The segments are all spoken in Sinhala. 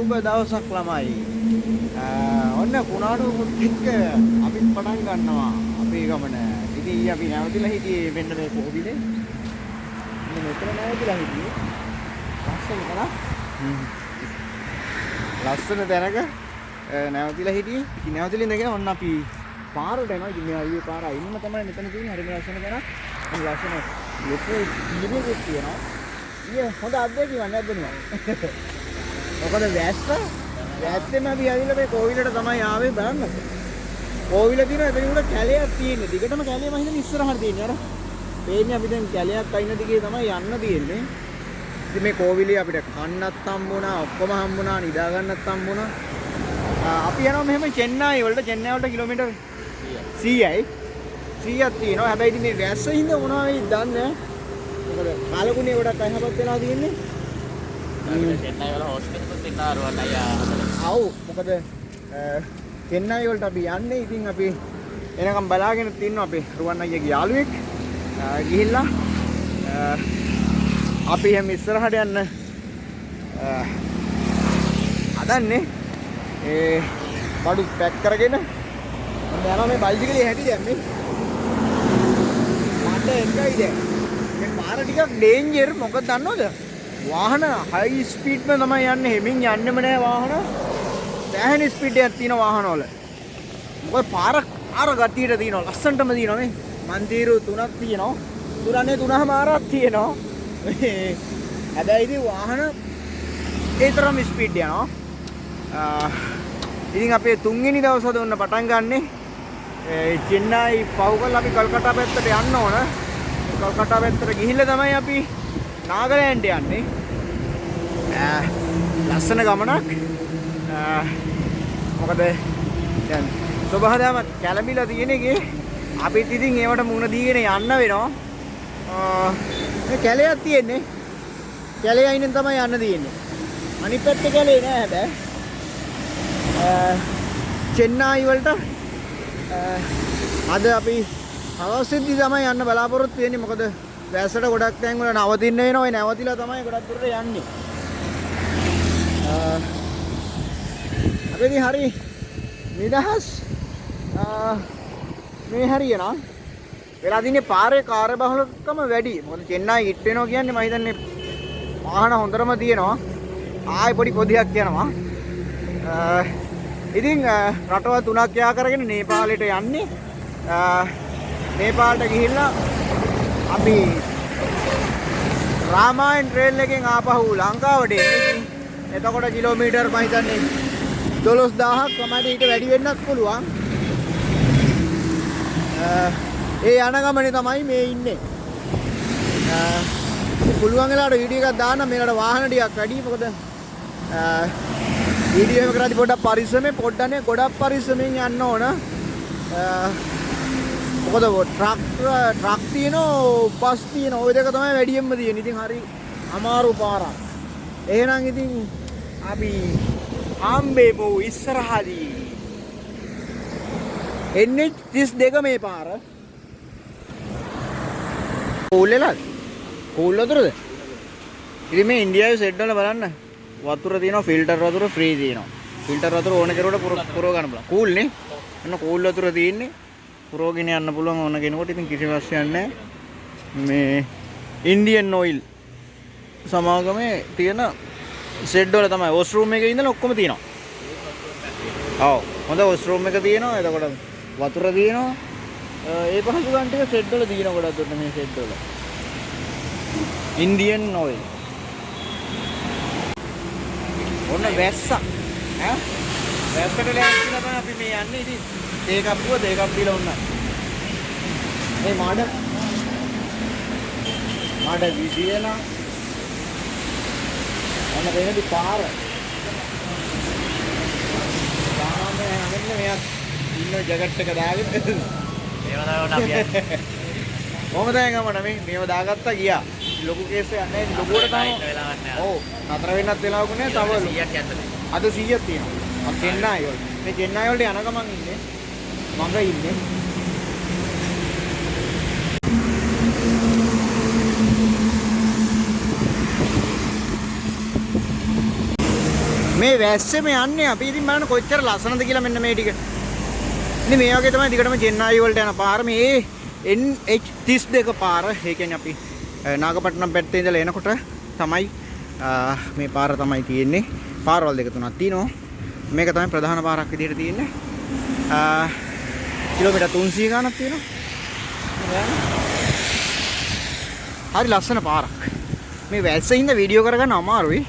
සුබ දවසක් ළමයි. ඔන්න කුණාටුවකුත් එක්ක අපිත් පටන් ගන්නවා අපේ ගමන. ඉතින් ඊයේ අපි නැවතිලා හිටියේ මෙන්න මේ කෝවිලේ. මෙන්න මෙතන නැවතිලා හිටියේ. ලස්සන තැනක්. ලස්සන තැනක නැවතිලා හිටියේ. ඉතින් නැවතිලා ඉඳගෙන ඔන්න අපි පාරට එනවා. ඉතින් මේ හයිවේ පාර අයින්ම තමයි මෙතන තියෙන්නේ. හරිම ලස්සන තැනක්. මේ ලස්සන ලොකු තීරයකුත් තියෙනවා. ඊයේ හොඳ අත්දැකීමක් නැද්ද නිකන්? මොකද වැස්සෙම අපි ඇවිල්ලා මේ කෝවිලට තමයි ආවේ බලන්න. කෝවිල තියෙන එතන උඩ කැලයක් තියෙන්නේ. දිගටම කැලේ මම හිතන්නේ ඉස්සරහට තියෙන්නේ අර. පේන්නේ අපි දැන් කැලයක් අයින දිගේ තමයි යන්න තියෙන්නේ. ඉතින් මේ කෝවිලේ අපිට කන්නත් හම්බුණා, ඔක්කොම හම්බුණා, නිදා ගන්නත් හම්බුණා. අපි යනවා මෙහෙම චෙන්නයි වලට. චෙන්නයි වලට කිලෝමීටර් 100යි. 100ක් තියෙනවා. හැබැයි ඉතින් මේ වැස්ස හින්දා මොනවා වෙයිද දන්නේ නැහැ. මොකද කාලගුණය ගොඩක් අයහපත් වෙලා තියෙන්නේ. චෙන්නයි වල හෝටල් එකකුත් ඉන්නවා රුවන් අයියා හදලා. ඔව් මොකද චෙන්නයි වලට අපි යන්නේ. ඉතින් අපි එනකම් බලාගෙන තින්නවා අපේ රුවන් අයියාගේ යාළුවෙක්. ගිහිල්ලා අපි එහෙම ඉස්සරහට යන්න හදන්නේ. ඒ බඩු පැක් කරගෙන මම යනවා මේ බයිසිකලේ හැටි දැන් මේ. මට එකයි දැන්. මේ පාර ටිකක් ඩේන්ජර් මොකද දන්නවද? වාහන හයි ස්පීඩ්ම තමයි යන්නේ. හෙමින් යන්නෙම නෑ වාහන. සෑහෙන ස්පීඩ් එකක් තියෙන වාහනවල. මොකද පාර පාර ගතියට තියෙනවා. ලස්සනටම තියෙනවා මේ. මන්තිරු තුනක් තියෙනවා. තුනනේ තුනමාරක් තියෙනවා. මේ හැබැයි ඉතින් වාහන ඒ තරම් ස්පීඩ් යනවා. ඉතින් අපේ තුන්වෙනි දවස අද ඔන්න පටන් ගන්නෙ. ඒ චෙන්නයි පහු කරලා අපි කල්කටා පැත්තට යන්න ඕන. කල්කටා පැත්තට ගිහිල්ලා තමයි අපි නාගලෑන්ඩ් යන්නේ. ලස්සන ගමනක්. මොකද දැන් සොබහදාම කැළඹිලා තියෙන එකේ අපිත් ඉතින් ඒවට මුණ දීගෙන යන්න වෙනවා. මේ කැලයක් තියෙන්නේ. කැලේ අයිනෙන් තමයි යන්න තියෙන්නේ. අනිත් පැත්තේ කැලේ නෑ හැබැයි. චෙන්නයි වලට අද අපි හවස් වෙද්දි තමයි යන්න බලාපොරොත්තු වෙන්නේ. මොකද වැස්සට ගොඩක් තැන් වල නවතින්න වෙනවා. ඒ නැවතිලා තමයි ගොඩක් දුරට යන්නේ. අපි ඉතින් හරි නිදහස්. මේ හරියනවා. වෙලා තින්නේ පාරේ කාර්යබහුලකම වැඩි. මොකද චෙන්නයි හිට වෙනවා කියන්නේ මම හිතන්නේ වාහන හොඳටම තියෙනවා. ආයෙ පොඩි පොදියක් යනවා. ඉතින් රටවල් තුනක් යා කරගෙන නේපාලෙට යන්නේ. නේපාලට ගිහිල්ලා අපි රාමායන් ට්‍රේල් එකෙන් ආපහු ලංකාවට එන්නේ. ඉතින් එතකොට කිලෝමීටර් මම හිතන්නේ 12000ක් ප්‍රමාණයට ඊට වැඩි වෙන්නත් පුළුවන්. ඒ යන ගමනේ තමයි මේ ඉන්නේ. ඉතින් පුළුවන් වෙලාවට වීඩියෝ එකක් දාන්න. මේ රට වාහන ටිකක් වැඩි. මොකද වීඩියෝ එක කරද්දි පොඩ්ඩක් පරිස්සමෙන්, පොඩ්ඩක් නේ ගොඩක් පරිස්සමෙන් යන්න ඕන. මොකද ට්‍රක් තියෙනවා, බස් තියෙනවා. ඔය දෙක තමයි වැඩියෙන්ම තියෙන්නේ. ඉතින් හරි අමාරු පාරක්. එහෙනම් ඉතින් අපි හම්බෙමු ඉස්සරහදී. NH32 මේ පාර. කූල් වෙලාද? කූල් වතුරද? ඉතින් මේ ඉන්දියාවේ සෙට් වල බලන්න. වතුර තියෙනවා, ෆිල්ටර් වතුර ෆ්‍රී තියෙනවා. ෆිල්ටර් වතුර ඕන කෙනෙකුට පුරව ගන්න පුළුවන්. කූල් නේ? ඔන්න කූල් වතුර තියෙන්නේ. පුරවගෙන යන්න පුළුවන් ඕන කෙනෙකුට. ඉතින් කිසි ප්‍රශ්නයක් නැහැ. මේ ඉන්දියන් ඔයිල් සමාගමේ තියෙන සෙට් වල තමයි වොෂ්රූම් එකේ ඉඳලා ඔක්කොම තියෙනවා. ඔව් හොඳ වොෂ්රූම් එක තියෙනවා. එතකොට වතුර තියෙනවා. ඒ පහසුකම් ටික සෙට් වල තියෙනවා ගොඩක් දුරට මේ සෙට් වල. Indian oil. ඔන්න වැස්සක්. ඈ වැස්සට ලෑස්තිලා තමයි අපි මේ යන්නේ. ඉතින් තේ කප්පුව තේ කප් දීලා ඔන්න. මේ මඩ මඩ විදියලා ඔන්න වෙනදි පාර. සාමාන්‍ය හැමෙන්න මෙයා ඉන්න ජැකට් එක දාගෙන. මේව තමයි ඔන්න අපි යන්නේ. කොහොමද දැන් ගමන මේ මේව දාගත්තා ගියා. ලොකු කේස් එකක් නෑ. ලොකුවට නතර තමයි. වෙන්න වෙලාවක් නෑ. ඔව් නතර වෙන්නත් වෙලාවකුත් නෑ. තව 100ක් යන්න තියෙනවා. අද 100ක් තියෙනවා. අපි චෙන්නයි වල. මේ චෙන්නයි වලට යන ගමන් ඉන්නේ. මඟ ඉන්නේ. මේ මේ වැස්සෙම යන්නේ අපි. ඉතින් බලන්න කොච්චර ලස්සනද කියලා මෙන්න මේ ටික. ඉතින් මේ වගේ තමයි දිගටම චෙන්නයි වලට යන පාර. මේ NH32 පාර. ඒ කියන්නේ අපි නාගපට්ටනම් පැත්තේ ඉඳලා එනකොට තමයි මේ පාර තමයි තියෙන්නේ. පාරවල් දෙක තුනක් තියෙනවා. මේක තමයි ප්‍රධාන පාරක් විදිහට තියෙන්නේ. කිලෝමීටර් 300 ගාණක් තියෙනවා. හරි ලස්සන පාරක්. මේ වැස්ස හින්දා වීඩියෝ කරගන්න අමාරුයි.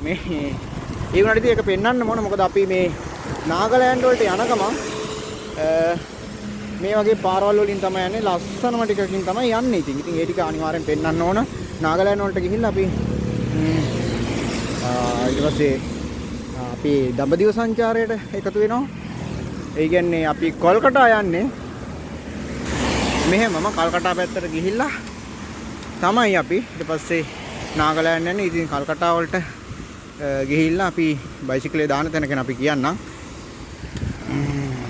මේ ඒ වුණාට ඉතින් ඒක පෙන්වන්න ඕන. මොකද අපි මේ නාගලෑන්ඩ් වලට යන ගමන් මේ වගේ පාරවල් වලින් තමයි යන්නේ. ලස්සනම ටිකකින් තමයි යන්නේ ඉතින්. ඉතින් ඒ ටික අනිවාර්යෙන් පෙන්වන්න ඕන. නාගලෑන්ඩ් වලට ගිහිල්ලා අපි ඊට පස්සේ අපි දඹදිව සංචාරයට එකතු වෙනවා. ඒ කියන්නේ අපි කොල්කටා යන්නේ. මෙහෙමම කල්කටා පැත්තට ගිහිල්ලා තමයි අපි ඊට පස්සේ නාගලෑන්ඩ් යන්නේ. ඉතින් කල්කටා වලට ගිහිල්ලා අපි බයිසිකලේ දාන තැන ගැන අපි කියන්නම්.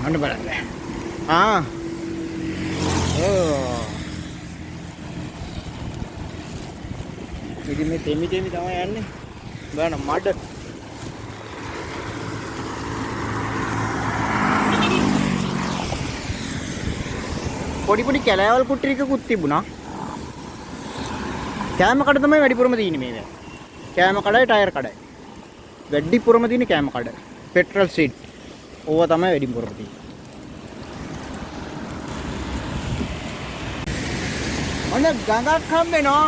අන්න බලන්න. ආ ඕ ඉතින් මේ තෙමි තෙමි තමයි යන්නේ. බලන්න මඩ. පොඩි පොඩි කැලෑවල් කුට්ටි ටිකකුත් තිබුණා. කෑම කඩ තමයි වැඩිපුරම තියෙන්නේ මේ වෙලාවේ. කෑම කඩයි ටයර් කඩයි. වැඩිපුරම තියෙන්නේ කෑම කඩ. Petrol seat. ඕවා තමයි වැඩිපුරම තියෙන්නේ. ඔන්න ගඟක් හම්බ වෙනවා.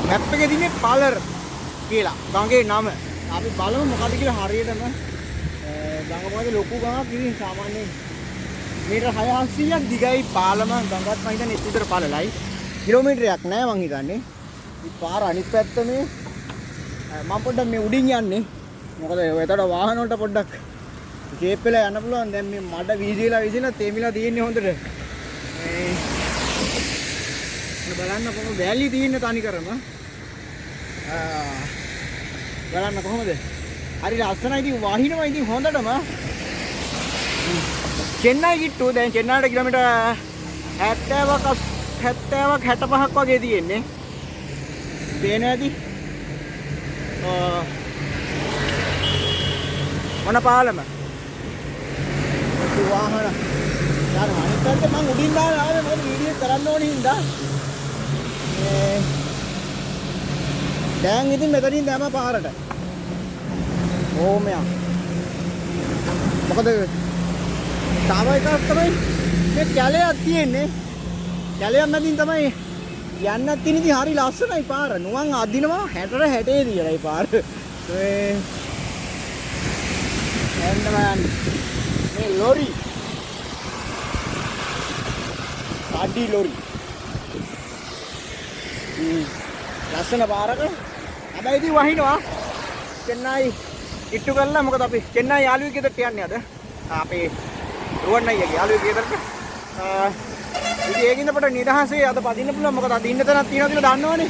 මැප් එකේ තියෙන්නේ පලර් කියලා. ගඟේ නම. අපි බලමු මොකද කියලා හරියටම. ගඟ මොකද ලොකු ගඟක් ඉතින් සාමාන්‍යයෙන් මීටර 600ක් දිගයි පාලම. ගඟත් මං හිතන්නේ එත් විතර පළලයි. කිලෝමීටරයක් නෑ මං හිතන්නේ. ඉතින් පාර අනිත් පැත්ත මේ මං පොඩ්ඩක් මේ උඩින් යන්නේ. මොකද එතකොට වාහන වලට පොඩ්ඩක් ෂේප් වෙලා යන්න පුළුවන්. දැන් මේ මඩ වීසිලා වීසිලා තෙමිලා තියෙන්නේ හොඳට. මේ බලන්න කොහොම වැලි තියෙන්නේ තනිකරම. බලන්න කොහොමද? හරි ලස්සනයි ඉතින් වහිනවා ඉතින් හොඳටම. චෙන්නයි කිට්ටු දැන් චෙන්නයිට කිලෝමීටර් 70ක් 70ක් 65ක් වගේ තියෙන්නේ. පේනවා ඇති. මොන පාලම? වාහන. යාර අනිත් පැත්තේ මං උඩින් දාලා ආවේ මොකද වීඩියෝ කරන්න ඕන හින්දා. මේ දැන් ඉතින් මෙතනින් දැම්ම පාරට. ඕම යා. මොකද තව එකක් තමයි මේ කැලයක් තියෙන්නේ. කැලයක් මැදින් තමයි යන්නත් තියෙන. ඉතින් හරි ලස්සනයි පාර. නුවන් අදිනවා 60 60 තියලායි පාර. මේ එන්නම යන්නේ. මේ ලොරි. අඩි ලොරි. ලස්සන පාරක. හැබැයි ඉතින් වහිනවා. චෙන්නයි ඉට්ටු කරලා මොකද අපි චෙන්නයි යාළුවෙක් ගෙදරට යන්නේ අද. අපේ රුවන් අයියාගේ යාළුවෙක් ගෙදරට. ඉතින් ඒකින්ද අපට නිදහසේ අද පදින්න පුළුවන්. මොකද අද ඉන්න තැනක් තියෙනවා කියලා දන්නවනේ.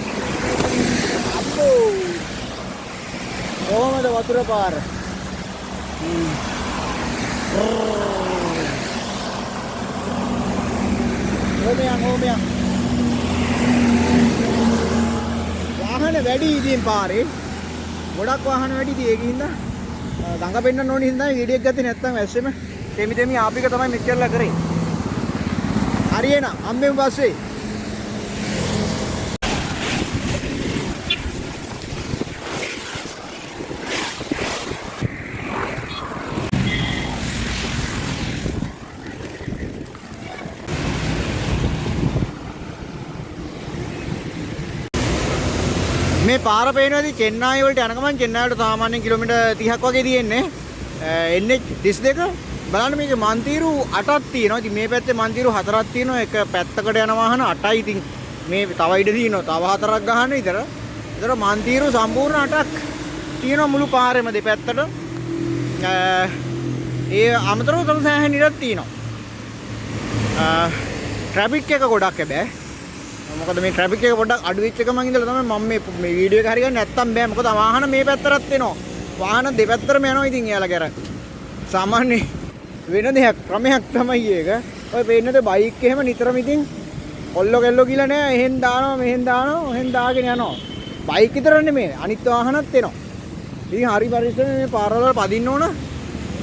අම්මෝ. කොහොමද වතුර පාර? ඕමයන් ඕමයන්. වාහන වැඩි ඉතින් පාරේ. ගොඩක් වාහන වැඩි ඉතින් ඒකින්ද ගඟ පෙන්නන්න ඕන හින්දා වීඩියෝ එක ගත්තේ නැත්තම් වැස්සෙම තෙමි තෙමි ආපික තමයි මෙච්චරලා කරේ. හරි එහෙනම් හම්බෙමු පස්සේ. මේ පාර පේනවා ඉතින් චෙන්නයි වලට යන ගමන් චෙන්නයි වලට සාමාන්‍යයෙන් කිලෝමීටර් 30ක් වගේ තියෙන්නේ. NH32 බලන්න මේකේ මන්තිරු 8ක් තියෙනවා. ඉතින් මේ පැත්තේ මන්තිරු 4ක් තියෙනවා. එක පැත්තකට යන වාහන 8යි. ඉතින් මේ තව ඉඩ තියෙනවා. තව 4ක් ගහන්න විතර. ඒතර මන්තිරු සම්පූර්ණ 8ක් තියෙනවා මුළු පාරෙම දෙපැත්තට. ඒ අමතරව තව සෑහෙන ඉඩක් තියෙනවා. ට්‍රැෆික් එක ගොඩක් හැබැයි. මොකද මේ ට්‍රැෆික් එක පොඩ්ඩක් අඩු වෙච්ච ගමන් ඉඳලා තමයි මම මේ වීඩියෝ එක හරියන්නේ නැත්තම් බෑ. මොකද වාහන මේ පැත්තටත් එනවා. වාහන දෙපැත්තටම යනවා ඉතින් එයාලගේ අර සාමාන්‍ය වෙන දෙයක් ක්‍රමයක් තමයි ඒක. ඔය පේන්නද බයික් එහෙම නිතරම ඉතින් කොල්ලෝ කෙල්ලෝ කියලා නෑ. එහෙන් දානවා මෙහෙන් දානවා ඔහෙන් දාගෙන යනවා. බයික් විතර නෙමෙයි අනිත් වාහනත් එනවා. ඉතින් හරි පරිස්සමෙන් මේ පාරවල් වල පදින්න ඕන.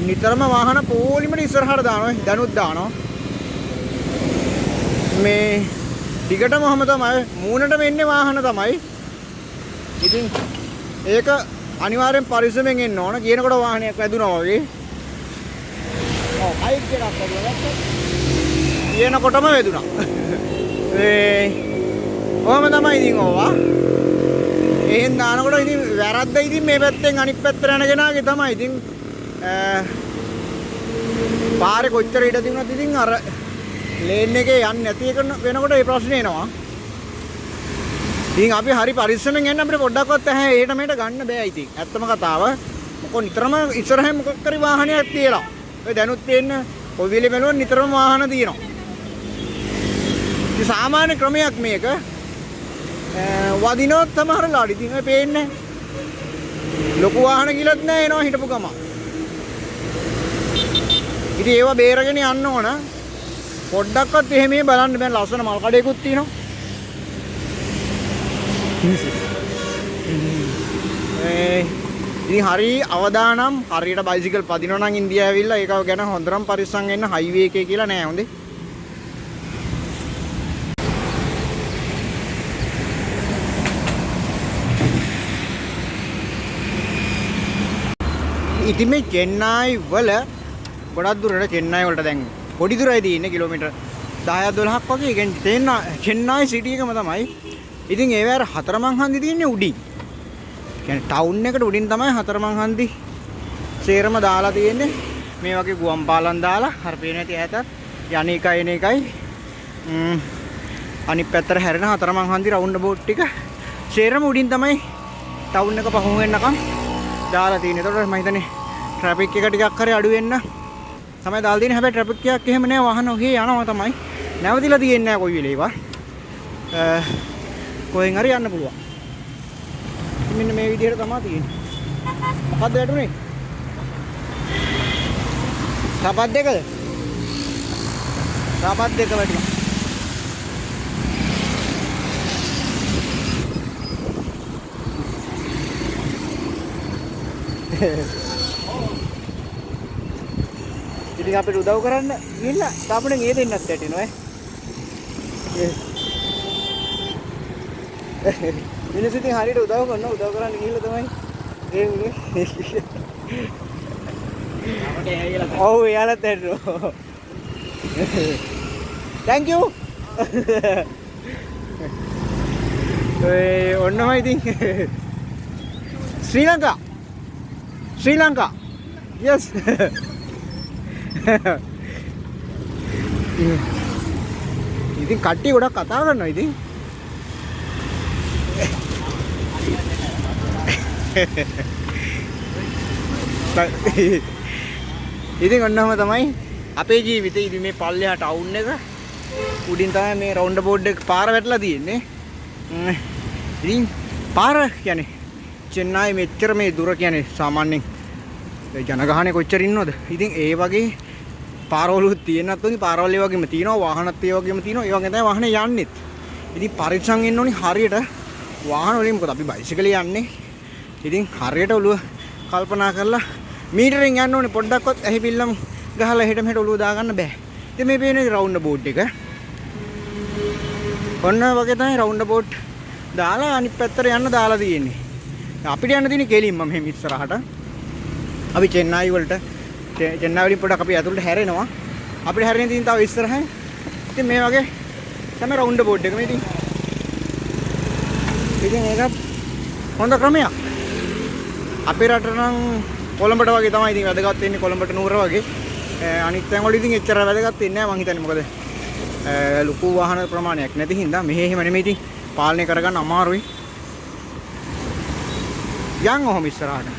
නිතරම වාහන පොලිමට ඉස්සරහට දානවා. දැනුත් දානවා. මේ දිගටම ඔහම තමයි මූණටම එන්නේ වාහන තමයි. ඉතින් ඒක අනිවාර්යෙන් පරිස්සමෙන් එන්න ඕන. කියනකොට වාහනයක් වැදුනා වගේ. ඔව් බයික් එකක් වැදුනා දැක්කද? කියනකොටම වැදුනා. ඒ ඔහම තමයි ඉතින් ඕවා. එහෙන් දානකොට ඉතින් වැරද්ද ඉතින් මේ පැත්තෙන් අනිත් පැත්තට යන කෙනාගේ තමයි. ඉතින් පාරේ කොච්චර ඉඩ තිබුණත් ඉතින් අර ලේන් එකේ යන්නේ නැති එක වෙනකොට ඒ ප්‍රශ්නේ එනවා. ඉතින් අපි හරි පරිස්සමෙන් යන්න අපිට පොඩ්ඩක්වත් ඇහැ එහෙට මෙහෙට ගන්න බෑ ඉතින්. ඇත්තම කතාව. මොකෝ නිතරම ඉස්සරහින් මොකක් හරි වාහනයක් තියලා. ඔය දැනුත් තියෙන කොයි වෙලේ බැලුවත් නිතරම වාහන තියෙනවා. ඉතින් සාමාන්‍ය ක්‍රමයක් මේක. වදිනවත් සමහර වෙලාවට ඉතින් ඔය පේන්නේ ලොකු වාහන කියලාත් නෑ එනවා හිටපු ගම. ඉතින් ඒවා බේරගෙන යන්න ඕන. පොඩ්ඩක්වත් එහෙම බලන්න බෑ. ලස්සන මල් කඩේකුත් තියෙනවා. ඒ ඉතින් හරි අවදානම් හරියට බයිසිකල් පදිනවා නම් ඉන්දියාව ඇවිල්ලා ඒක ගැන හොඳටම පරිස්සම් වෙන්න හයිවේ එකේ කියලා නෑ හොඳේ. ඉතින් මේ චෙන්නයි වල ගොඩක් දුරට චෙන්නයි වලට දැන් පොඩි දුරයි තියෙන්නේ කිලෝමීටර් 10ක් 12ක් වගේ. ඒ කියන්නේ චෙන්නයි සිටි එකම තමයි. ඉතින් ඒ වගේ හතරමං හන්දි තියෙන්නේ උඩින්. කියන්නේ ටවුන් එකට උඩින් තමයි හතරමං හන්දි සේරම දාලා තියෙන්නේ. මේ වගේ ගුවන් පාලම් දාලා අර පේන ඇති ඈතත් යන එකයි එන එකයි අනිත් පැත්තට හැරෙන හතරමං හන්දි රවුන්ඩ් බෝට් ටික සේරම උඩින් තමයි ටවුන් එක පහු වෙනකම් දාලා තියෙන්නේ. ඒතකොට මම හිතන්නේ ට්‍රැෆික් එක ටිකක් හරි අඩු වෙන්න තමයි දාලා තියෙන්නේ. හැබැයි ට්‍රැෆික් එකක් එහෙම නෑ, වාහන ඔහේ යනවා තමයි. නැවතිලා තියෙන්නේ නෑ කොයි වෙලේවත්. කොහෙන් හරි යන්න පුළුවන්. ඉතින් මෙන්න මේ විදිහට තමයි තියෙන්නේ. මොකද්ද වැටුනේ? සපත් දෙකද? සපත් දෙක වැටුණා. ඉතින් අපිට උදව් කරන්න ගිහිල්ලා තාපුණෙන් ඒ දෙන්නත් වැටෙනවා ඈ. මිනිස්සු ඉතින් හරියට උදව් කරනවා. උදව් කරන්න ගිහිල්ලා තමයි ඒ වුනේ. ඔව් එයාලත් වැටෙනවා. Thank you. ඒ ඔන්නම ඉතින් ශ්‍රී ලංකා. ශ්‍රී ලංකා. Yes. ඉතින් කට්ටිය ගොඩක් කතා කරනවා ඉතින්. ඉතින් ඔන්නම තමයි අපේ ජීවිතේ. ඉතින් මේ පල්ලෙහා ටවුන් එක උඩින් තමයි මේ රවුන්ඩ් බෝඩ් එක පාර වැටලා තියෙන්නේ. ඉතින් පාර කියන්නේ චෙන්නයි මෙච්චර මේ දුර කියන්නේ සාමාන්‍යයෙන් ජනගහනය කොච්චර ඉන්නවද? ඉතින් ඒ වගේ පාරවලුත් තියෙනත් උනි පාරවල් ඒ වගේම තියෙනවා, වාහනත් ඒ වගේම තියෙනවා. ඒ වගේ තමයි වාහනේ යන්නෙත්. ඉතින් පරිස්සම් වෙන්න ඕනි හරියට වාහන වලින්, මොකද අපි බයිසිකලේ යන්නේ. ඉතින් හරියට ඔළුව කල්පනා කරලා මීටරෙන් යන්න ඕනේ. පොඩ්ඩක්වත් ඇහි පිල්ලම් ගහලා එහෙට මෙහෙට ඔළුව දාගන්න බෑ. ඉතින් මේ පේන්නේ රවුන්ඩ් බෝඩ් එක. ඔන්න ඔය වගේ තමයි රවුන්ඩ් බෝඩ් දාලා අනිත් පැත්තට යන්න දාලා තියෙන්නේ. අපිට යන්න තියෙන්නේ කෙලින්ම මෙහෙම ඉස්සරහට. අපි චෙන්නයි වලට, චෙන්නයි වලින් පොඩක් අපි ඇතුළට හැරෙනවා. අපිට හැරෙන්න තියෙන තව ඉස්සරහින්. ඉතින් මේ වගේ තමයි රවුන්ඩ් බෝඩ් එක මේ තියෙන්නේ. ඉතින් ඒකත් හොඳ ක්‍රමයක්. අපේ රටට නම් කොළඹට වගේ තමයි ඉතින් වැදගත් වෙන්නේ, කොළඹට නුවර වගේ. අනිත් තැන් වල ඉතින් එච්චර වැදගත් වෙන්නේ නෑ මං හිතන්නේ. මොකද ලොකු වාහන ප්‍රමාණයක් නැති හින්දා. මෙහෙ එහෙම නෙමෙයි ඉතින් පාලනය කරගන්න අමාරුයි. යන් ඔහොම ඉස්සරහට.